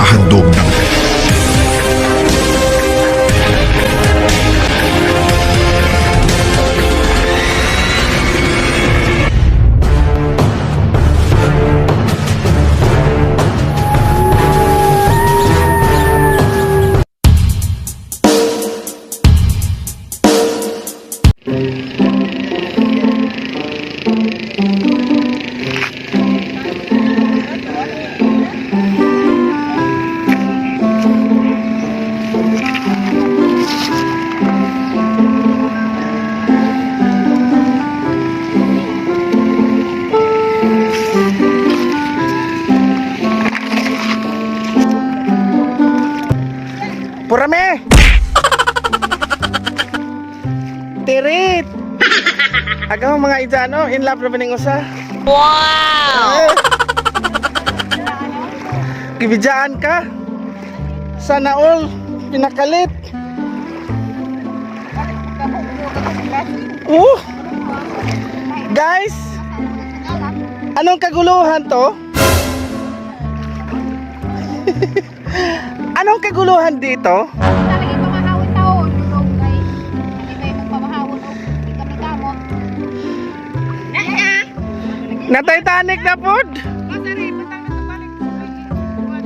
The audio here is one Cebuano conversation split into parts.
Naghahandog ng Purame! Tirit! Agaw mga idano, in love na ba ning usa? Wow! Gibidyaan ka? Sana all, pinakalit. Oh! Guys, anong kaguluhan to? Anong kaguluhan dito? Talaga pamahawon taon, dulog kay hindi kayo magpamahawon og di kami kamot. Na Titanic na pod?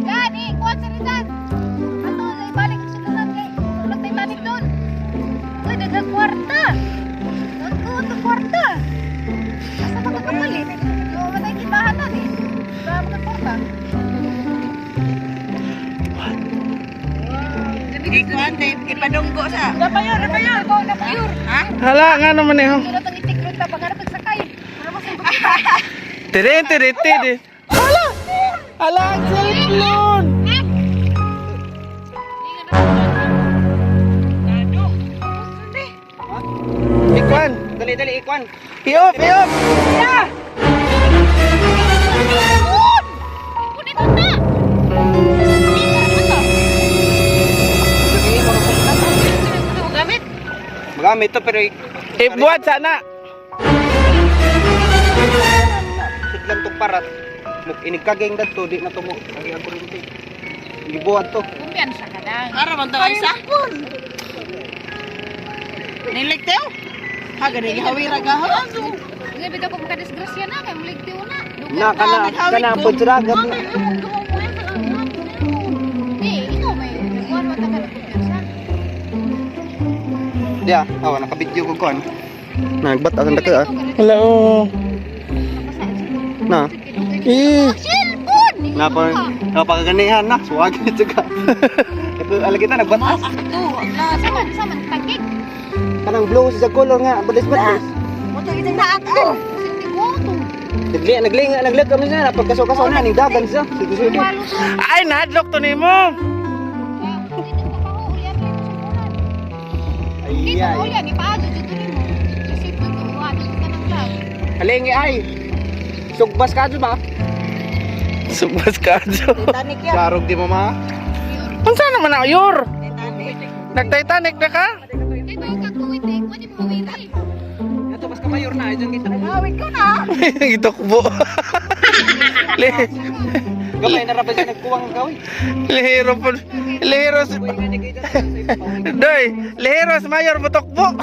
Gani, kuan sa Rizal. Ato, ibalik sa Rizal kay tulog Titanic doon. Uy, daghang kwarta. Dagko to kwarta. Asa ba ka kapalit? Yo, matay kibahan eh. Ba ka kwarta? Ipadunggo sa. Napayor, napayor. Napayor. Hala, nga naman eh. Hindi na tang itiklod ta pangarap pagsakay. Para mas Tirin, tirin, tirin. Hala! Hala, ang cellphone! Ikwan! Dali dali ikwan. I-off, i-off! Yeah! Kunit na! Gamit? Magamit to pero Ibuhat sana! sudlan to parat. Muk inig kageng dadto di na to mo agi ang kuryente. Gibuhat to. Kumpiyansa ka lang. Ara man daw isa. Niligtew? Ha gani gihawira ka ha. Hindi bitaw ko makadisgrasya na kay muligtiw na. Na kana kana pud sira gab. Hindi, ikaw may kuan wa ta ka kumpiyansa. Dia, awa naka-video ko kon. Nagbat ang dako ah. Hala, oh. Na. Eh. Cellphone! Na pa napakaganihan na suwag ito ka. Ito alagi ta nagbatas. Saman, saman, tagig. Kanang blue sa color nga balis balis. Sinti ko to. Nagli nagli naglag kami na pagkaso-kaso na ning dagan siya. Sige sige. Walo to. Ay, nahadlok to nimo! Ay Dito ay. ulian, ipaadyo dito nimo. Kasi ito, wala ka ng vlog. Halingi ay. Sugbas ka ba? Subas ka, Jo. Sarog di mo ma. Unsa naman na, Yor? Nag-Titanic na ka? Kay ba ka kuwit eh, pwede mo mawili. Ato bas ka mayor na ay kita. Gitukbo. Gamay na ra ba siya nagkuwang ang gawin? Lihiro po. Lihiro. Doy, lihiro sa mayor butokbo.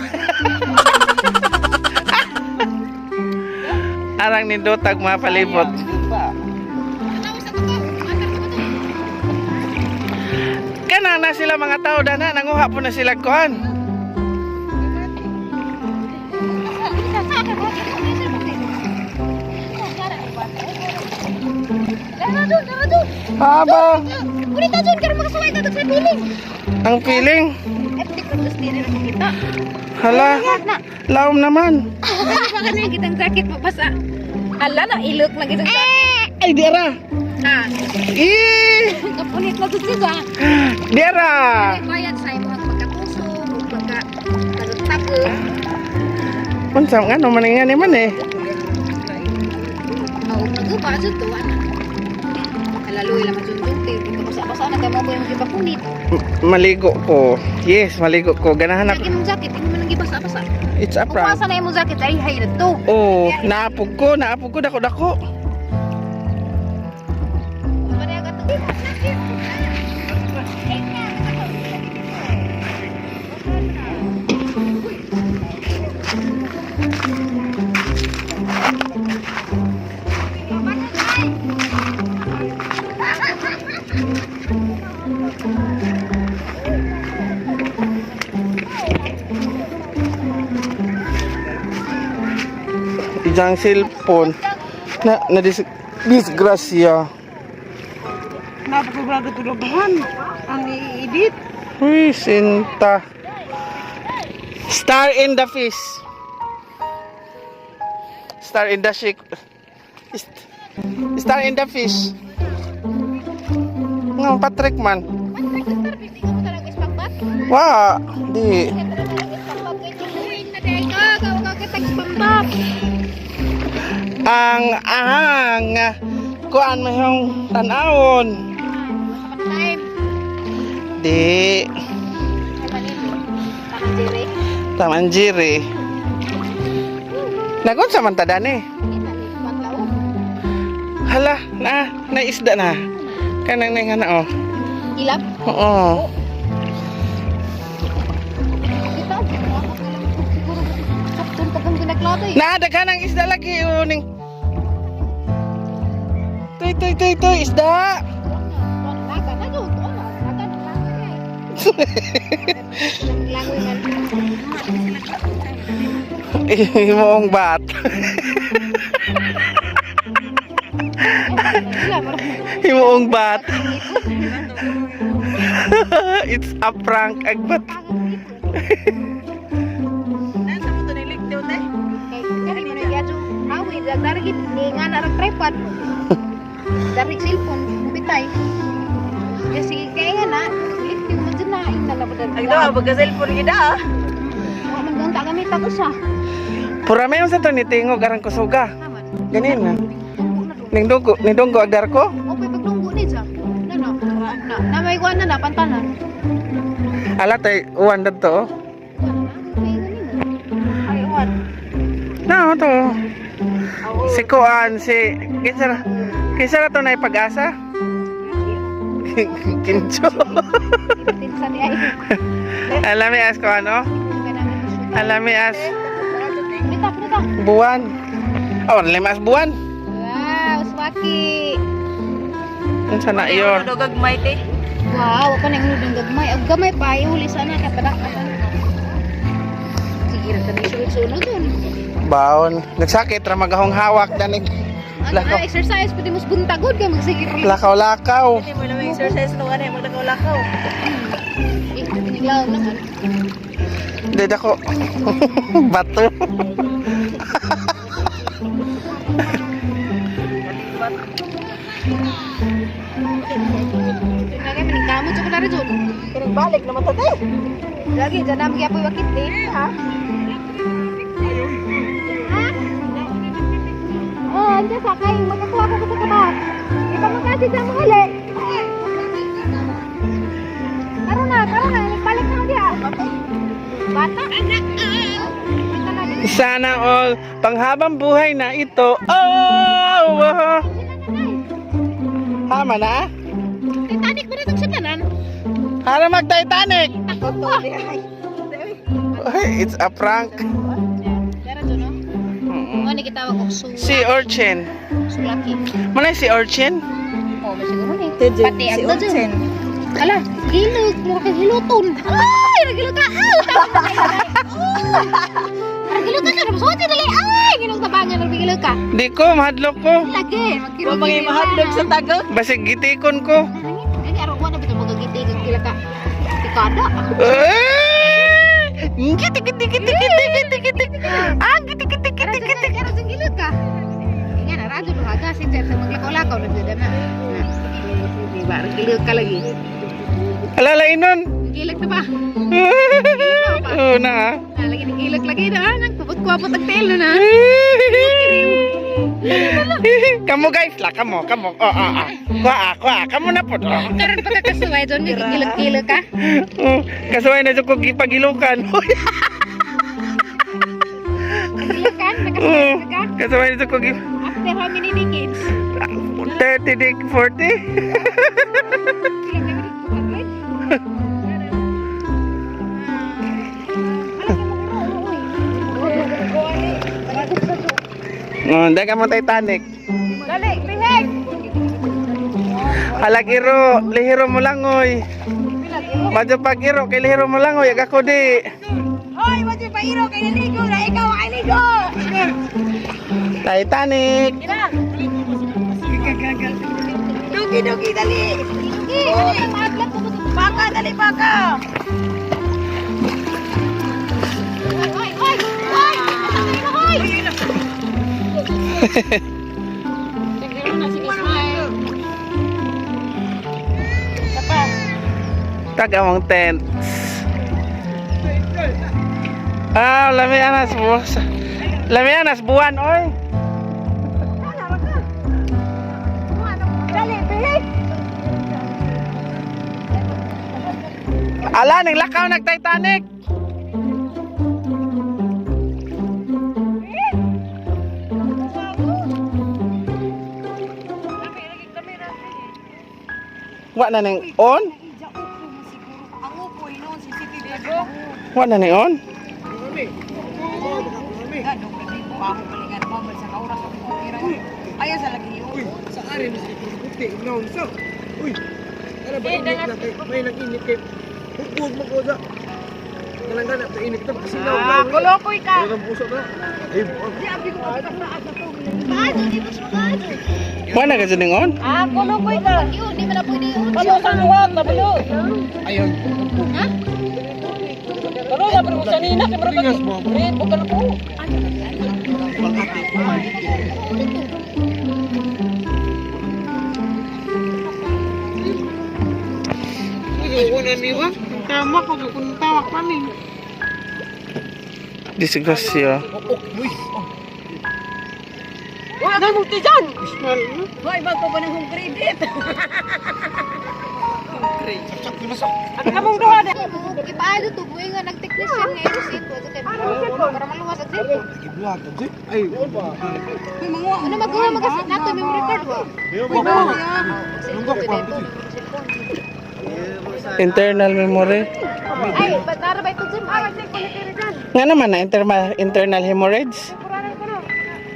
Arang nindotag mga palibot. Tanaw sa tuko, matar ko to. Kana na sila mga tao dana nanguha po na sila kuan. Dara doon, dara doon. Haba. Kunita doon, karon makasuway ka sa piling. Ang feeling. Eh, di ko gusto rin kita. Hala. Laom naman. Baka na kitang jacket mabasa. Hala na, ilok na kitang jacket. Ay, di ara. Ah, Ih, kapunit na gud siya. di ara. Ay, bayad sa imong pagkatuso, ug pagka pagtako. Unsa nga no man nga ni man eh. Mao naguba jud to ana. Kalaloy lang jud jud te, basa-basa na kay mo ko yung gipapunit. Maligo ko. Yes, maligo ko. Ganahan Lagi ako. imong jacket, imo man ang gibasa-basa. It's a Kung prank. asa na imong jacket ay hay na to. Oh, naapog ko, dako dako. Pareha ka to. Ijang cellphone na na disgrasya. Napakagulado tulubahan. Ang i-edit. Uy, sinta. Star in the fish. Star in the shik. Star in the fish. No, Patrick man. Patrick, Star, hindi ka mo talaga ispagbat? Wa, di. Kaya talaga ispagbat kay tuluin na dahil ka. Gawa ka kitang ispambab. Ang ahang kuan mo yung tanawon. Wala pa time. Di. Ay, mali. Tamang jere. Tamanjiri. Nagun sa man ta dani. Kita ni Baklao. Hala, na, na isda na. Kanang na nga na oh. Ilap. Oo. Kita. Ako ka lang siguro kaptun pag ang ginaklado eh. Na, daghan ang isda lagi uning. Tuy, tuy, tuy, tuy, isda. Laga na yun. Tuon na. Laga na. Langoy na eh. Langoy man. Imong bat. Sila, marami. Imong bat. It's a prank agbat. Nasa mo to nilig daw te. Kay kani mo nagyadyo. Hawi, darigit ni nga na rag tripod. Darig cellphone, bitay. Kasi kaya nga na, lifting mo dyan na, ing nalabad. Ang daw pagka cellphone gid ah. Wa man ganta gamit ako siya. Pura may sa to ni tingog arang kusuga. Naman. Ganin na. Dunggo na dunggo. Ning dunggo, ning dunggo agdar ko. Okay, pagdunggo ni siya. Na na. Na, na may kuwan na na pantanan. Ala tay uwan dadto. Oh. Kuwan na, kay nga nimo. Ay uwan. Na to. Si Kuan, si kinsa ra kinsa ra to na pag-asa? Kincho. Tinsa ni ay. Alami as ko ano? Alami as Prita, prita. buwan. Oh, alami as buwan. Wow, swaki. Unsa na iyon? Ano gagmay te? Wow, ako nang unod ng gagmay. Ang gamay pa, ihuli sana kay padak. Sige, ra kami sunod-sunod dun. Baon. Nagsakit ra magahong hawak danig. Ano Lakaw. na, exercise, pwede mas buntagod kay magsige ra. Lakaw-lakaw. Hindi mo naman exercise no ano maglakaw-lakaw. Eh, piniglaw naman. Hindi dako. Bato. Kaya maningkamot sa kunari dun. Pero balik naman to te. Lagi, dyan namin gyapon wakit eh. Ha? Ha? Oh, andiyan sa kay makakuha ko sa kaba. Ipamagasi sa mga hali. Tara na, balik na ako diha. Bata. Anak. Sana all panghabang buhay na ito. Oh! Oh. Hama na? Titanic ba na itong tanan? Hara mag Titanic. Takwa. It's a prank. Dara to, no? Mo ni gitawag og su Si Urchin. sulaki. Muna si Urchin? Oh, masiguro ni. Pati ang dyan. Ala, gilog, mura kang hiluton. Ay, nagilog ka. Aw, nagilog ka na masuot dali. Ay, ginong tabangan nagilog ka. Di ko, mahadlok ko. Lagi, magkirog. Wa mga mahadlok sa tagok. Basig gitikon ko. Ay, araw ko na bitaw magagiti kag kila ka. Tikada. Eh! Giti giti giti giti giti giti. Ah, giti giti giti giti. Kara sa gilog ka. Nga na radyo duha ka sin sa maglakaw-lakaw na jud na. Di ba, gilog ka lagi. Alala inon. Gilog na ba? Oo na. Ah. Ah, lagi nagilog lagi na. Nagpupot-kuwapot ang telo na. Kamu guys lah, kamu, kamu. Oh, ah, ah. Kuha, ah, kuha. Kamu na po. Oh. Karon pa ka kasuway doon, nagigilog-gilog ka. Oh, kasuway na jud ko gipagilukan. Gilukan, Oh, nakasuway ka. kasuway na jud ko gi After how many decades? 30 dik 40. Ilang kami dito, 200? Oh, dahil ka mo Titanic. Dali, bihag! Halag iro, lihiro mo lang oy. Madyo pag iro, kay lihiro mo lang oy, ako di. Hoy, mo pa iro kay naligo na ikaw ay ligo. Titanic. Dugi dugi dali. Sige, ano yung maadlak ko? Baka dali baka. Hoy, hoy, hoy! Hoy! Hoy! Tag among tent. Ah, lami anas buwas. Lami anas buwan oy. Dali, bilis. Ala ning lakaw nag Titanic. Wa na ning on? Ang upoy noon CCTV. Wa na ning on? Ayaw sa lagi yun. Sa ari mo sa puti no so. Uy. Ano ba init na kay may nag-init kay hugog mo ko sa. Kanang na init ta kasi Ah, kulokoy ka. Ang puso na. Ay, Di abi ko pagkataas na to. Paano? Di ba siya paano? Wa na ka ning on? Ah, kulokoy ka. Yun, di ba na pwede yun? Palo sa luwag, palo. Ayun. Ha? Palo na pero sa nina kay murag eh bukan ko. Disgrasya. Uy, agay mo tiyan. Hoy, magpa pa ng home credit. Ang kamong duha na. Ipaano to? Buhay nga nag-technician nga yung cellphone. Para maluwas ang cellphone. Ay, Ano magawa magasit nato memory card wa? Cellphone. Internal memory. Ay, ba't nara ba ito dyan? Ay, cellphone ni Terry dyan. Nga naman na internal hemorrhage.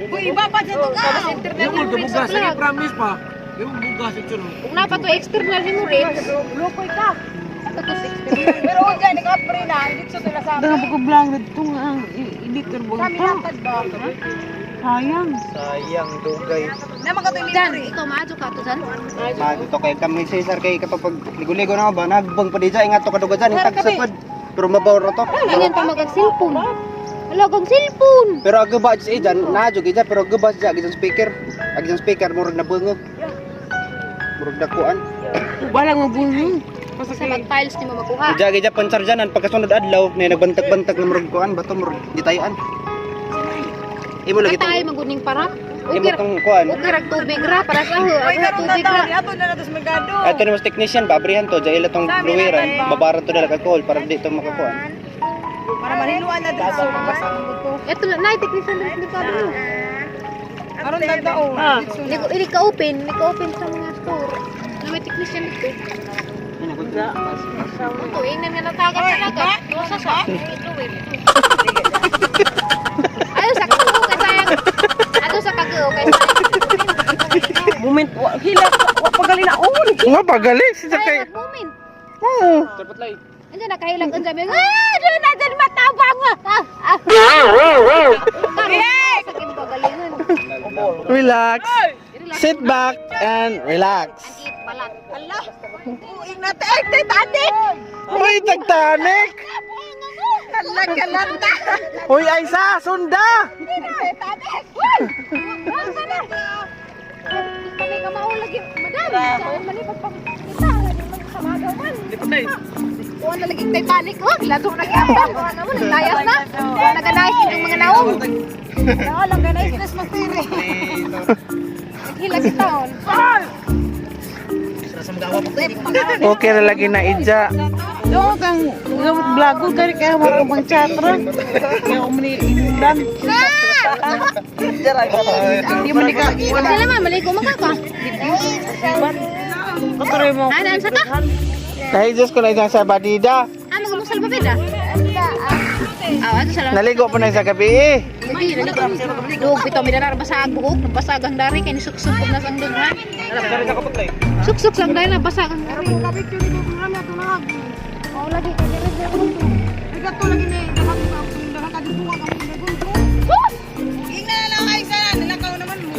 Uy, iba pa sa to ka. Internal hemorrhage sa vlog. promise pa. Yung bugas ito no. Kung napa to external hemorrhage, Lukoy ka. ato to sa external. Pero huwag ka, nag-upre na. Hindi ko sila sa amin. Ko vlog dito nga ang editor mo. Sa amin lapad ba? Sayang. Sayang dugay. Naman ka to yung Jan, memory. ikaw maadyo ka to Jan. Mago to kay kami si sir kay kapag ligo-ligo na ba nagbang pa dija ingat to kaduga dyan intag sa pad. Pero mabaw ra to. Ganyan pa mag cellphone. Wala kang cellphone. Pero ang guba sa ijan, na jud ija pero guba sa gijan speaker. Ag gijan speaker murag nabungo. Murag dakuan. Wala mo bungo. Sa mag-files ni mo makuha. Ija gija pansarjanan pagkasunod adlaw na nagbantag-bantag na murag kuan bato murag gitayan. Imo lagi Katay tong maguning parat. imo Okay, tong kuan. okay rag tubig ra para sa ho. Uy, Ako karon na tubig daw. ra. Ato na na to sa merkado. Ato na mas technician ba abrihan to dya ila tong blueran, babaran to dala alcohol para di to makakuan. Para mariluan na dito. Ito na, nay technician dito ni Pablo. Karon na daw. Hindi ko ili ka open, hindi ka open sa mga store. Na may technician dito. Ito, ingnan nga natagat sa dagat. Dosa sa ito eh. Ayo sa kago kay sayang. Ato sa kago kay sayang. Moment, wa hila, wa pagali na oh. Nga pagaling si kay. Sayang moment. Oo. Andiyan nakahilag ang sabi. Ah, doon na dyan matabang. Ah, ah. Karon sa aking pagalingan. Relax. Sit back and relax. Ang it balat. Allah. Uy, nate, ay, Titanic. Uy, Titanic! Kalag kalanta. Uy, Aisa, sunda! Titanic. Uy! Kami ka maulag yung madam. Saan malipat pa kita. Magsamagaw man. Kuha na lagi Titanic. Oh, lato na gyapon. Kuha na mo naglayas na. Kuha na ganay yung mga naong. Alam ka na, stress mas tiri. Naghila si taon. Okay ra lagi na ija. Do kang gamot vlog ko kay kaya mo ko bang chatra. Kaya ko mani indan. Di mo ni ka Wala naman maligo man ka. katuroy mo. Ana sa ka? Kahit Diyos ko na isang sa badida. Ano mo salbabida? Ah, ato sa lang. Naligo pa na sa gabi eh. Lagi, lagi. Duog bitaw mi darar basag buhok, nabasag ang dari kay nisuksok ko na sang dughan. Suksok sang dari nabasag ang dari. Oh, lagi kay diri sa ko. Bigat to lagi ni nakakadungan ang dagon. Sus! Ingna na lang ay sana, nilakaw naman mo.